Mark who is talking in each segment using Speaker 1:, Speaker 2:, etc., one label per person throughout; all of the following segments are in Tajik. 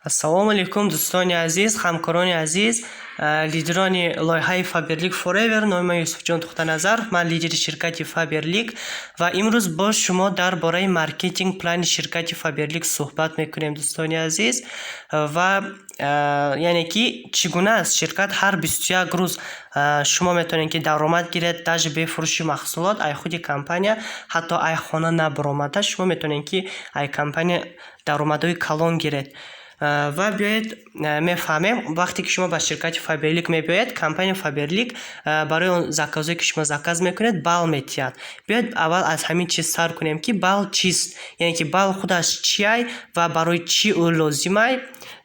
Speaker 1: Ассалому алайкум, дӯстони азиз, ҳамкорони азиз, лидерони лоиҳаи Faberlic Forever. Номи ман Юсуфҷон Тухтаназар, ман лидери ширкати Faberlic ва имрӯз бо шумо дар бораи маркетинг плани ширкати Faberlic суҳбат мекунем, дӯстони азиз. Ва яъне ки чӣ гуна аст ширкат, ҳар 21 рӯз шумо метавонед, ки даромад гиред, даже бе фурӯши маҳсулот ай худи компания, ҳатто ай хона набаромада шумо метавонед, ки ай компания даромадҳои калон гиред. Ва биёед, мефаҳмем. Вақте ки шумо ба ширкати Faberlic мебиёед, компания Faberlic барои он заказҳое, ки шумо заказ мекунед, балл метиҳад. Биёед, аввал аз ҳамин чиз сар кунем, ки балл чист, яъне ки балл худаш чиай ва барои чӣ ӯ лозимай.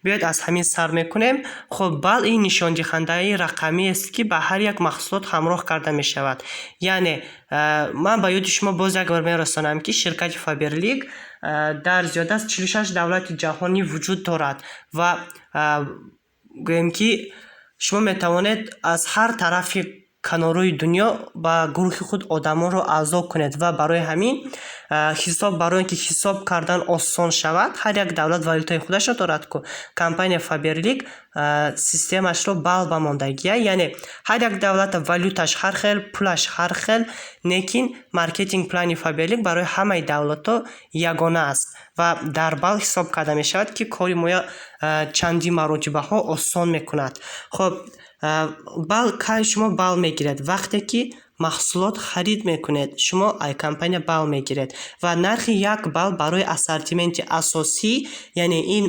Speaker 1: Биёед, аз ҳамин сар мекунем. Хуб, балл ин нишондиҳандаи рақамиест, ки ба ҳар як маҳсулот ҳамроҳ карда мешавад. Яъне ман ба ёди шумо боз як бор мерасонам, ки ширкати Faberlic дар зиёда аз 46 давлати ҷаҳонӣ вуҷуд дорад ва гӯем, ки шумо метавонед аз ҳар тарафи канорҳои дунё ба гурӯҳи худ одамонро аъзо кунед. Ва барои ҳамин ҳисоб, барои он ки ҳисоб кардан осон шавад, ҳар як давлат валютаи худашро дорад ку, компания Faberlic системашро балл ба мондагия. Яъне ҳар як давлата валюташ ҳар хел, пулаш ҳар хел, лекин маркетинг плани Faberlic барои ҳамаи давлатҳо ягона аст ва дар балл ҳисоб карда мешавад, ки кори моя чандин маротибаҳо осон мекунад. Хуб, балл кай шумо балл мегиред? Вақте ки маҳсулот харид мекунед, шумо ай компания балл мегиред. Ва нархи як балл барои ассортименти асосӣ, яъне ин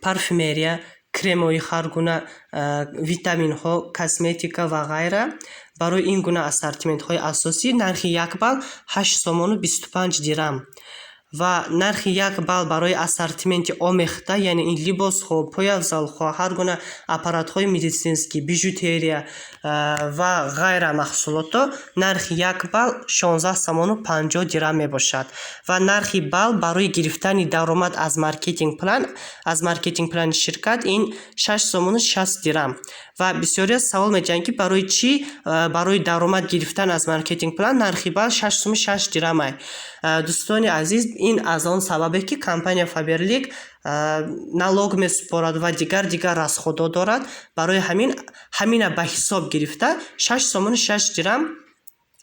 Speaker 1: парфюмерия, кремҳои ҳаргуна, витаминҳо, косметика ва ғайра, барои ин гуна ассортиментҳои асосӣ нархи як балл 8 сомону 25 дирам ва нархи як балл барои ассортименти омехта, яъне ин либосҳо, пойафзалҳо, ҳар гуна аппаратҳои медицинский, бижутерия ва ғайра маҳсулотҳо, нархи як балл 16 сомону 50 дирам мебошад. Ва нархи балл барои гирифтани даромад аз маркетинг план, аз маркетинг плани ширкат, ин 6 сомону 60 дирам. Ва бисёриҳо савол медиҳанд, ки барои чӣ барои даромад гирифтан аз маркетинг план нархи балл 6 сому 6 дирамай. Дӯстони азиз, ин аз он сабабе, ки компания Faberlic налог месупорад ва дигар дигар расходҳо дорад. Барои ҳамин ҳамина ба ҳисоб гирифта 6 сомону 6 дирам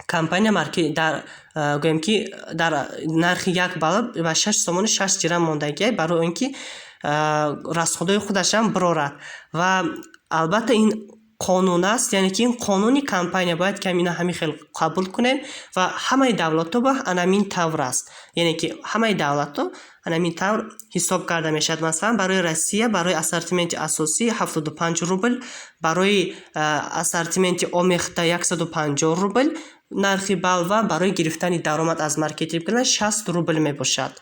Speaker 1: компания дар, гӯем ки, дар нархи як балл ба 6 сомону 6 дирам мондагиай, барои он ки расходҳои худашам бирорад. Ва албатта, ин қонун аст, яъне ки ин қонуни компания, бояд ки ҳамина ҳамин хел қабул кунем. Ва ҳамаи давлатҳо ба анамин тавр аст, яъне ки ҳамаи давлатҳо анамин тавр ҳисоб карда мешавад. Масалан, барои Россия барои ассортименти асосӣ 75 рубл, барои ассортименти омехта 150 рубл нархи балл ва барои гирифтани даромад аз маркетинг план 60 рубл мебошад.